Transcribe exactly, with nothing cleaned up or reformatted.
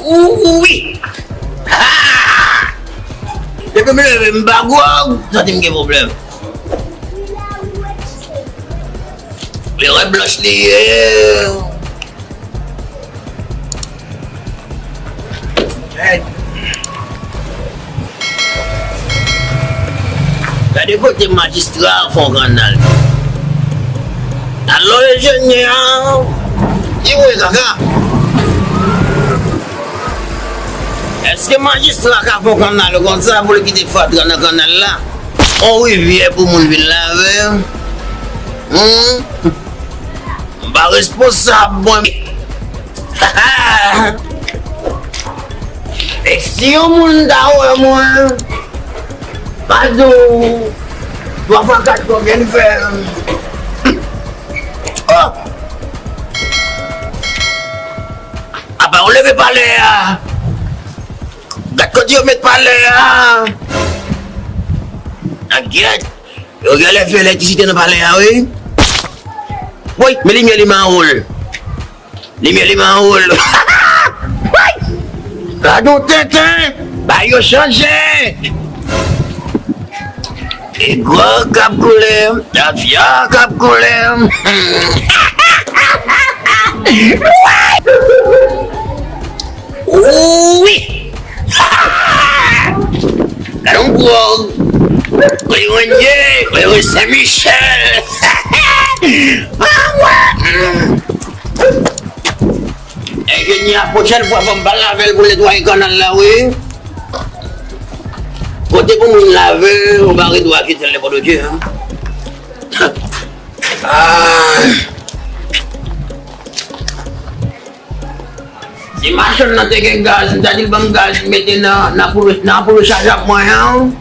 Ou wi! Ha! Depi m leve m pa gwòg, santi m gen pwoblèm. Erè blanch li ye. Gade kote majistra a fè yon kannal. Alò enjenyè a, ki voye kaka? Èske majistra ka fè yon kannal konsa pou l kite fatra nan kannal la? On rivyè pou moun vin lave? Hmm? M pa responsab, mwen. E si yon moun ta wè mwen, pa di w twa fwa kat konbyen l fè. Oh! Apa w leve palè a? Gad kote yo met palè a. Agyèt. Yo genlè fè elektrisite nan palè a, wi. Woy, men limyè li mawon. Limyè li mawon. Woy! Gad on tenten! Bagay yo chanje! E gwòg k ap koule, tafya k ap koule. Wi! Gade yon gwòg! Kote yo ye? Kote yo Sen Michèl? Ah, wè! Enjenyè a, pwochèn fwa, fò m pa lave l pou netwaye kannal la, wi. Kote pou moun lave, ou pa gen dwa kite l nenpòt kote, hein. Ah. Si machann nan te gen gaz, m ta di l ban m gaz, m mete nan, nan pou, nan pou rechajab mwen an.